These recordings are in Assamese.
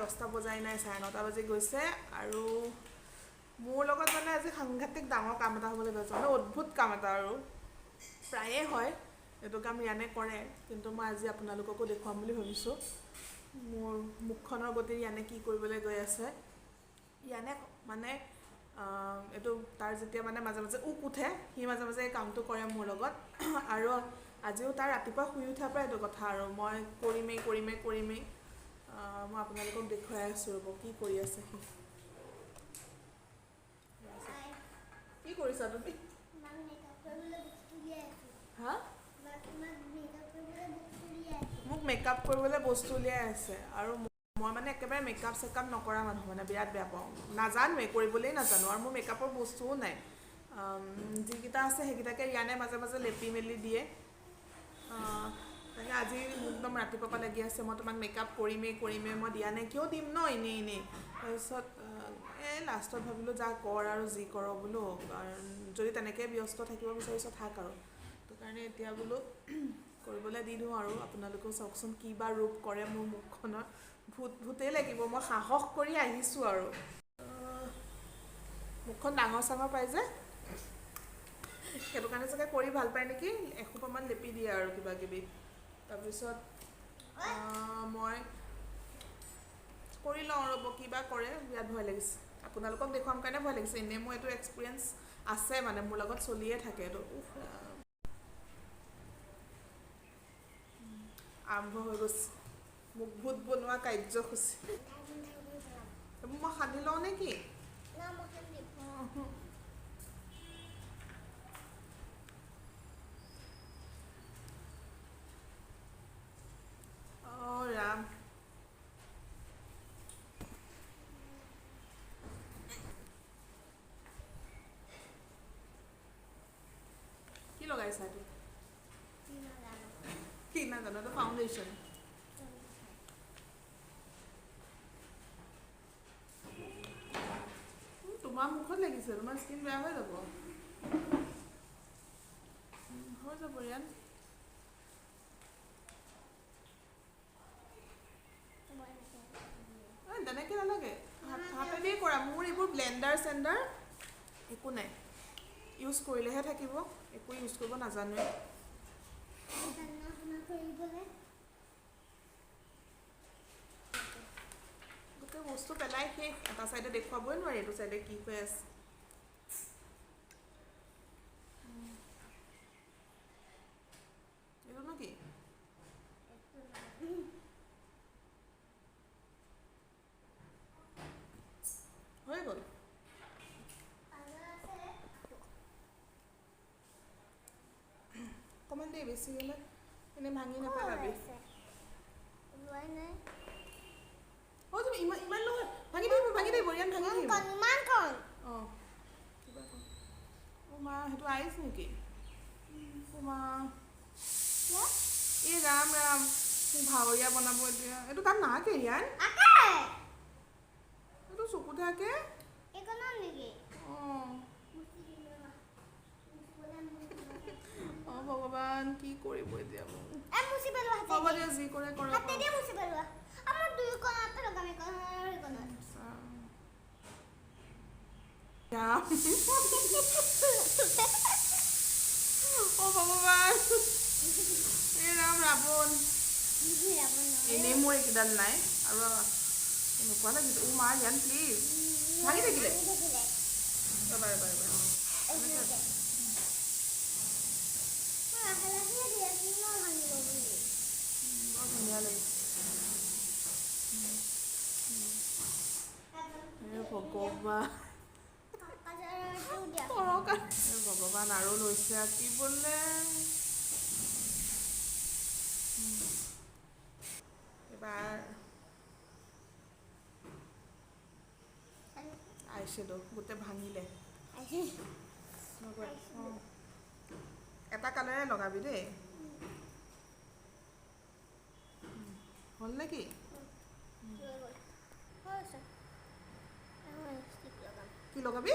10টা বজাই নাই, 9:30 বাজি গৈছে। আৰু মোৰ লগত মানে আজি সাংঘাতিক ডাঙৰ কাম এটা হ'বলৈ গৈছে, মানে অদ্ভুত কাম এটা। আৰু প্ৰায়ে হয় এইটো কাম ৰিয়ানে কৰে, কিন্তু মই আজি আপোনালোককো দেখুৱাম বুলি ভাবিছোঁ মোৰ মুখখনৰ গতি ৰিয়ানে কি কৰিবলৈ গৈ আছে। ৰিয়ানে মানে এইটো তাৰ যেতিয়া মানে মাজে মাজে উক উঠে, সি মাজে মাজে এই কামটো কৰে মোৰ লগত। আৰু আজিও তাৰ ৰাতিপুৱা শুই উঠাৰ পৰা এইটো কথা আৰু মই কৰিমেই কৰিমেই কৰিমেই। মই আপোনালোকক দেখুৱাই আছোঁ, ৰ'ব কি কৰি আছে সি। কি কৰিছা তুমি? হা, মোক মেকআপ কৰিবলৈ বস্তু উলিয়াই আছে। আৰু মই মানে একেবাৰে মেকআপ চেকআপ নকৰা মানুহ, মানে বিৰাট বেয়া পাওঁ, নাজানোৱেই, কৰিবলেই নাজানো। আৰু মোৰ মেকআপৰ বস্তুও নাই, যিকেইটা আছে সেইকেইটাকে ৰিয়ানে মাজে মাজে লেপি মেলি দিয়ে। তাকে আজি মোক একদম ৰাতিপুৱাৰ পৰা লাগি আছে, মই তোমাক মেকআপ কৰিমেই কৰিমেই, মই দিয়া নাই, কিয় দিম ন এনেই এনেই। তাৰপিছত এই লাষ্টত ভাবিলোঁ যা কৰ আৰু যি কৰ বোলো, যদি তেনেকৈ ব্যস্ত থাকিব বিচাৰিছ থাক আৰু। সেইটো কাৰণে এতিয়া বোলো কৰিবলৈ দি দিওঁ আৰু আপোনালোকেও চাওকচোন কি বা ৰূপ কৰে মোৰ মুখখনৰ। ভূত ভূতেই লাগিব, মই সাহস কৰি আহিছোঁ আৰু। মুখখন ডাঙৰ চাঙৰ পাই যে, সেইটো কাৰণে চাগে কৰি ভাল পায় নেকি, এসোপামান লেপি দিয়ে আৰু কিবা কিবি। তাৰপিছত মই কৰি লওঁ ৰ'ব, কিবা কৰে, বিৰাট ভয় লাগিছে। আপোনালোকক দেখুৱাম কাৰণে ভয় লাগিছে, এনেই মোৰ এইটো এক্সপিৰিয়েঞ্চ আছে, মানে মোৰ লগত চলিয়ে থাকে এইটো। আৰম্ভ হৈ গৈছে মোক ভূত বনোৱা কাৰ্যসূচী। মই সানি লওঁ নে কি? অঁ ৰাম, কি লগাইছা এইটো? কি নাজানো, এইটো ফাউণ্ডেশ্যন। তোমাৰ মুখত লাগিছে, তোমাৰ স্কিন বেয়া হৈ যাব, হৈ যাব ৰিয়ান। তেনেকৈ নালাগে, হাতেদিয়ে কৰা। মোৰ এইবোৰ ব্লেণ্ডাৰ চেণ্ডাৰ একো নাই, ইউজ কৰিলেহে থাকিব, একো ইউজ কৰিব নাজানোৱে। গোটেই বস্তু পেলাই শেষ, এটা চাইডে দেখুৱাবই নোৱাৰি, এইটো চাইডে কি হৈ আছে। এইটোনো কি হৈ গ'ল? অকণমান দেই, বেছি হ'লে এনেই ভাঙি নাপেলাবি। অ' তুমি ইমান ইমান নহয়, ভাঙি থাকিব, ভাঙি থাকিব ৰিয়ান, ভাঙি থাকিব। অঁ কিবা, অ' মা, সেইটো আইচ নেকি? অ' মা, এই ৰাম ৰাম, মোক ভাৱৰীয়া বনাব এতিয়া। এইটো তাত নাআঁকে ৰিয়ান, এইটো চকুতে আঁকে। অঁ অঁ ভগৱান, কি কৰিব এতিয়া মোক? হ'ব দিয়া, যি কৰে কৰক। অ' ভগৱান, এই ৰাম ৰাৱণ। এনেই মোৰ এইকেইডাল নাই আৰু এনেকুৱা লাগিছে। অ' মা ৰিয়ান প্লিজ, ভাঙি থাকিলে। ৰ'বা ৰ'বা ৰ'বা, বৰ ধুনীয়া লাগিছে। ভগৱান, ভগৱান আৰু লৈছে আঁকিবলে। এবাৰ আইশ্বেডো গোটেই ভাঙিলে। এটা কালাৰে লগাবি দেই। হ'ল নেকি? কি লগাবি?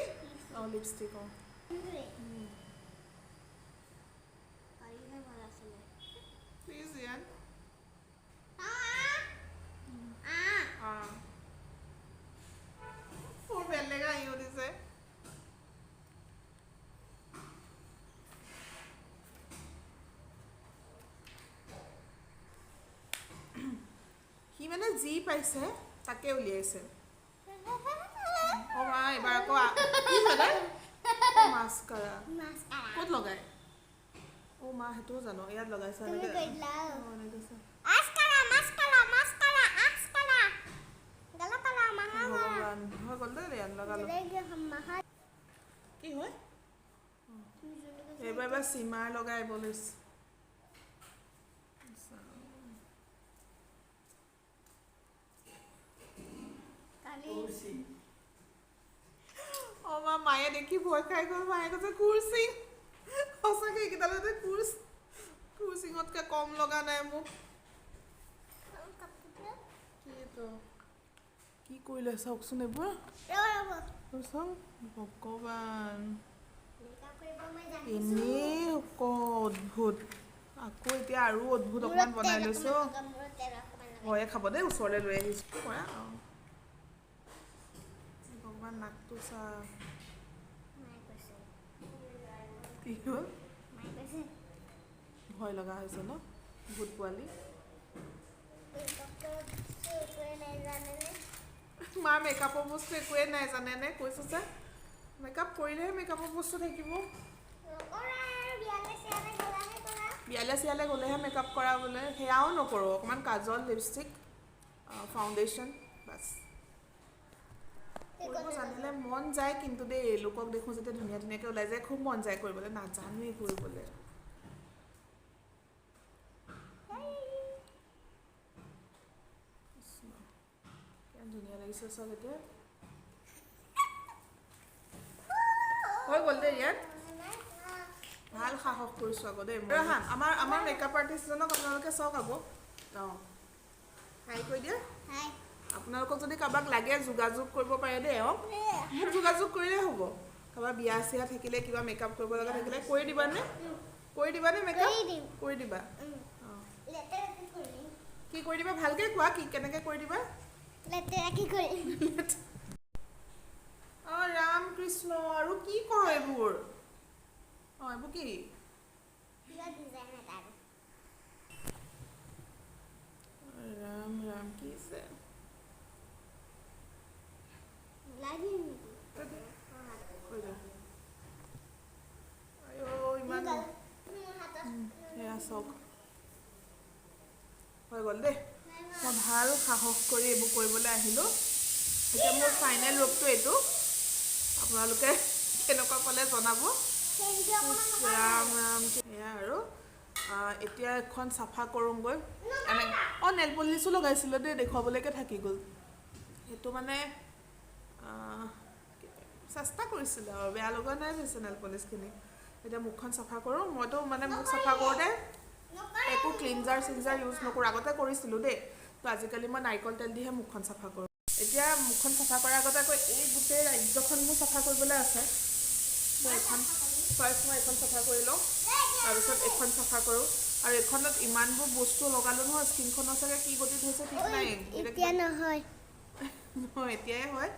অঁ লিপষ্টিক। অঁ প্লিজ ৰিয়ান। যি পাইছে তাকে উলিয়াইছে। অ' মা, এইবাৰ আকৌ কি হয়? মাস্কাৰা ক'ত লগাই? অ' মা, সেইটোও জানো, ইয়াত লগাইছে। হৈ গ'ল দেই, ইয়াত লগালো। কি হয় এইবাৰ? এবাৰ চিমাৰ লগাই লৈছে। অ' মা, মায়ে দেখি ভয় খাই গ'ল। মায়ে কৈছে কুৰচিং। সঁচাকৈ এইকেইডালতে কুৰচিঙতকৈ কম লগা নাই মোক। কিটো কি কৰিলে চাওকচোন এইবোৰ, চাওক। ভগৱান, এনেই অদ্ভুত। আকৌ এতিয়া আৰু অদ্ভুত অকণমান বনাই লৈছোঁ। ভয়ে খাব দেই, ওচৰলৈ লৈ আহিছোঁ। কৰা ভগৱান, নাকটো চা। কি হ'ল? ভয় লগা হৈছে ন? ভূত পোৱালি। মাৰ মেকআপৰ বস্তু একোৱেই নাই জানেনে? কৈছোঁ যে মেকআপ কৰিলেহে মেকআপৰ বস্তু থাকিব। বিয়ালৈ চিয়ালৈ গ'লেহে মেকআপ কৰা বোলে, সেয়াও নকৰোঁ। অকণমান কাজল, লিপষ্টিক, ফাউণ্ডেশ্যন, বাছ। কৰিব জানিলে মন যায় কিন্তু দেই। লোকক দেখোঁ যেতিয়া ধুনীয়া ধুনীয়াকৈ ওলাই যায়, খুব মন যায় কৰিবলৈ। নাজানোৱেই কৰিবলৈ। কিমান ধুনীয়া লাগিছে চাওক। এতিয়া হৈ গ'ল দেই। ইয়াত ভাল সাহস কৰিছোঁ আকৌ দেই। হা, আমাৰ মেকআপ আৰ্টিষ্টজনক আপোনালোকে চাওক আকৌ। অঁ, হাই কৈ দিয়া। আপোনালোকক যদি কাৰোবাক লাগে যোগাযোগ কৰিব পাৰে দেই। অঁ, মোক যোগাযোগ কৰিলেই হ'ব। কাৰোবাৰ বিয়া চিয়া থাকিলে, কিবা মেকআপ কৰিব লগা থাকিলে কৰি দিবানে? কৰি দিবানে মেকআপ? কৰি দিবা। অঁ, কি কৰি দিবা? ভালকৈ কোৱা, কি কেনেকৈ কৰি দিবা? অঁ ৰাম কৃষ্ণ, আৰু কি কৰ এইবোৰ? অঁ, এইবোৰ কি? ৰাম ৰাম, কি আছে? ইমান সেয়া চাওক, হৈ গ'ল দেই। মই ভাল সাহস কৰি এইবোৰ কৰিবলৈ আহিলোঁ। এতিয়া মোৰ ফাইনেল ৰূপটো এইটো। আপোনালোকে কেনেকুৱা পালে জনাব। ৰাম ৰাম। সেয়া আৰু এতিয়া এখন চাফা কৰোঁগৈ। এনে অঁ, নেল পলিচো লগাইছিলোঁ দেই, দেখুৱাবলৈকে থাকি গ'ল। সেইটো মানে চেষ্টা কৰিছিলোঁ আৰু, বেয়া লগা নাই পিছে নেল পলিচখিনি। এতিয়া মুখখন চাফা কৰোঁ। মইতো মানে মুখ চাফা কৰোঁতে একো ক্লিনজাৰ চিনজাৰ ইউজ নকৰোঁ। আগতে কৰিছিলোঁ দেই, তো আজিকালি মই নাৰিকল তেল দিহে মুখখন চাফা কৰোঁ। এতিয়া মুখখন চাফা কৰাৰ আগতে আকৌ এই গোটেই ৰাজ্যখন মোৰ চাফা কৰিবলৈ আছে। মই এইখন ফাৰ্ষ্ট, মই এইখন চাফা কৰি লওঁ, তাৰপিছত এইখন চাফা কৰোঁ। আৰু এইখনত ইমানবোৰ বস্তু লগালোঁ নহয়, স্কিনখনৰ চাগে কি গতিত হৈছে ঠিক নাই। এতিয়া নহয়। নহয়, এতিয়াই হয়।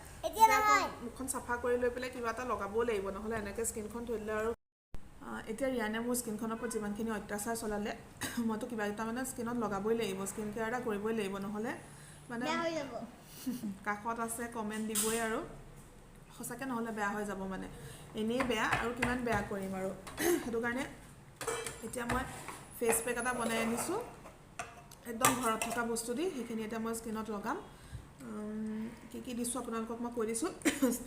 মুখখন চাফা কৰি লৈ পেলাই কিবা এটা লগাবও লাগিব, নহ'লে এনেকৈ স্কিনখন থৈ দিলে আৰু। এতিয়া ৰিয়ানে মোৰ স্কিনখনৰ ওপৰত যিমানখিনি অত্যাচাৰ চলালে, মইতো কিবা এটা মানে স্কিনত লগাবই লাগিব, স্কিন কেয়াৰ এটা কৰিবই লাগিব, নহ'লে মানে কাষত আছে কমেণ্ট দিবই আৰু। সঁচাকৈ নহ'লে বেয়া হৈ যাব, মানে এনেই বেয়া আৰু কিমান বেয়া কৰিম আৰু। সেইটো কাৰণে এতিয়া মই ফেচ পেক এটা বনাই আনিছোঁ, একদম ঘৰত থকা বস্তু দি। সেইখিনি এতিয়া মই স্কিনত লগাম। কি কি দিছোঁ আপোনালোকক মই কৈ দিছোঁ।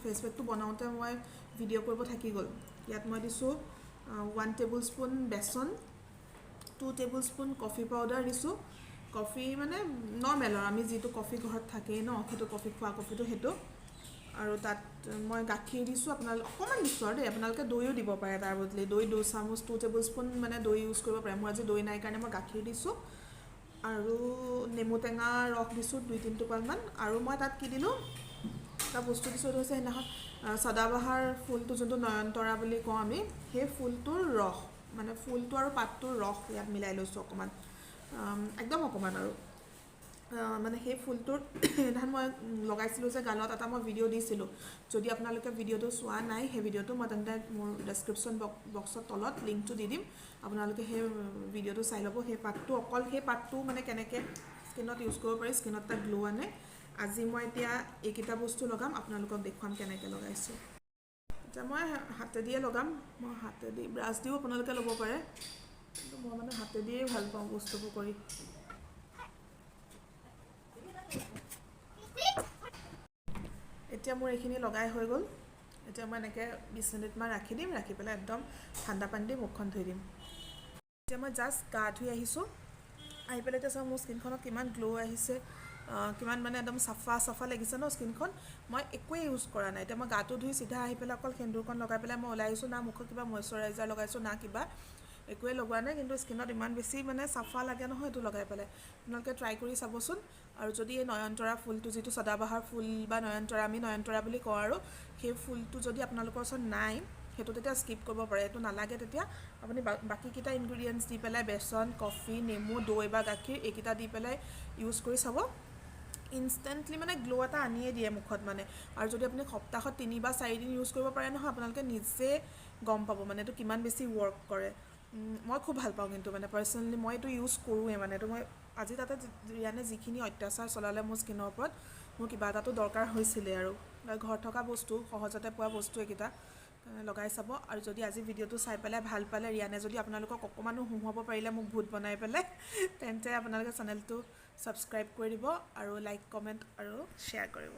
ফেচ পেকটো বনাওঁতে মই ভিডিঅ' কৰিব থাকি গ'ল। ইয়াত মই দিছোঁ 1 টেবুল স্পুন বেচন, 2 টেবুল স্পুন কফি পাউডাৰ দিছোঁ। কফি মানে নৰ্মেল আৰু আমি যিটো কফি ঘৰত থাকেই ন, সেইটো কফি, খোৱা কফিটো সেইটো। আৰু তাত মই গাখীৰ দিছোঁ, আপোনালোক অকণমান দিছোঁ আৰু দেই। আপোনালোকে দৈও দিব পাৰে তাৰ বদলি। দৈ 2 চামুচ, 2 টেবুল স্পুন মানে দৈ ইউজ কৰিব পাৰে। মোৰ আজি দৈ নাই কাৰণে মই গাখীৰ দিছোঁ। আৰু নেমু টেঙা ৰস দিছোঁ 2-3 টোপালমান। আৰু মই তাত কি দিলোঁ, এটা বস্তু দিছোঁ, এইটো হৈছে সেইদিনাখন চদাবাহাৰ ফুলটো, যোনটো নয়নতৰা বুলি কওঁ আমি, সেই ফুলটোৰ ৰস, মানে ফুলটো আৰু পাতটোৰ ৰস ইয়াত মিলাই লৈছোঁ অকণমান, একদম অকণমান। আৰু মানে সেই ফুলটোৰ সেইদিনাখন মই লগাইছিলোঁ যে গালত, এটা মই ভিডিঅ' দিছিলোঁ। যদি আপোনালোকে ভিডিঅ'টো চোৱা নাই, সেই ভিডিঅ'টো মই তেন্তে মোৰ ডেছক্ৰিপশ্যন বক্সৰ তলত লিংকটো দি দিম, আপোনালোকে সেই ভিডিঅ'টো চাই ল'ব। সেই পাতটো, অকল সেই পাতটো মানে কেনেকৈ স্কিনত ইউজ কৰিব পাৰি, স্কিনত এটা গ্ল' আনে। আজি মই এতিয়া এইকেইটা বস্তু লগাম, আপোনালোকক দেখুৱাম কেনেকৈ লগাইছোঁ। এতিয়া মই হাতেদিয়ে লগাম। মই হাতেদি, ব্ৰাছ দিও আপোনালোকে ল'ব পাৰে, কিন্তু মই মানে হাতেদিয়েই ভাল পাওঁ বস্তুবোৰ কৰি। এতিয়া মোৰ এইখিনি লগাই হৈ গ'ল। এতিয়া মই এনেকৈ 20 মিনিটমান ৰাখি দিম, ৰাখি পেলাই একদম ঠাণ্ডা পানী দি মুখখন ধুই দিম। এতিয়া মই জাষ্ট গা ধুই আহিছোঁ। আহি পেলাই এতিয়া চাওঁ, মোৰ স্কিনখনত কিমান গ্ল' আহিছে, কিমান মানে একদম চাফা চাফা লাগিছে ন স্কিনখন। মই একোৱেই ইউজ কৰা নাই। এতিয়া মই গাটো ধুই চিধা আহি পেলাই অকল সেন্দুৰকণ লগাই পেলাই মই ওলাই আহিছোঁ। না মুখত কিবা মইশ্চাৰাইজাৰ লগাইছোঁ, না কিবা, একোৱেই লগোৱা নাই, কিন্তু স্কিনত ইমান বেছি মানে চাফা লাগে নহয় এইটো লগাই পেলাই। আপোনালোকে ট্ৰাই কৰি চাবচোন। আৰু যদি এই নয়নতৰা ফুলটো, যিটো চদাবাহাৰ ফুল বা নয়নতৰা, আমি নয়নতৰা বুলি কওঁ আৰু, সেই ফুলটো যদি আপোনালোকৰ ওচৰত নাই, সেইটো তেতিয়া স্কিপ কৰিব পাৰে, এইটো নালাগে। তেতিয়া আপুনি বাকীকেইটা ইনগ্ৰিডিয়েণ্টছ দি পেলাই, বেচন, কফি, নেমু, দৈ বা গাখীৰ, এইকেইটা দি পেলাই ইউজ কৰি চাব। ইনষ্টেণ্টলি মানে গ্ল' এটা আনিয়ে দিয়ে মুখত মানে। আৰু যদি আপুনি সপ্তাহত 3 বা 4 দিন ইউজ কৰিব পাৰে নহয়, আপোনালোকে নিজে গম পাব মানে এইটো কিমান বেছি ৱৰ্ক কৰে। মই খুব ভাল পাওঁ, কিন্তু মানে পাৰ্চনেলি মই এইটো ইউজ কৰোঁৱেই। মানে এইটো মই আজি তাতে ৰিয়ানে যিখিনি অত্যাচাৰ চলালে মোৰ স্কিনৰ ওপৰত, মোৰ কিবা এটাতো দৰকাৰ হৈছিলে। আৰু ঘৰত থকা বস্তু, সহজতে পোৱা বস্তু এইকেইটা লগাই চাব। আৰু যদি আজি ভিডিঅ'টো চাই পেলাই ভাল পালে, ৰিয়ানে যদি আপোনালোকক অকণমানো হঁহুৱাব পাৰিলে মোক ভূত বনাই পেলাই, তেন্তে আপোনালোকে চেনেলটো ছাবস্ক্ৰাইব কৰি দিব আৰু লাইক, কমেণ্ট আৰু শ্বেয়াৰ কৰিব।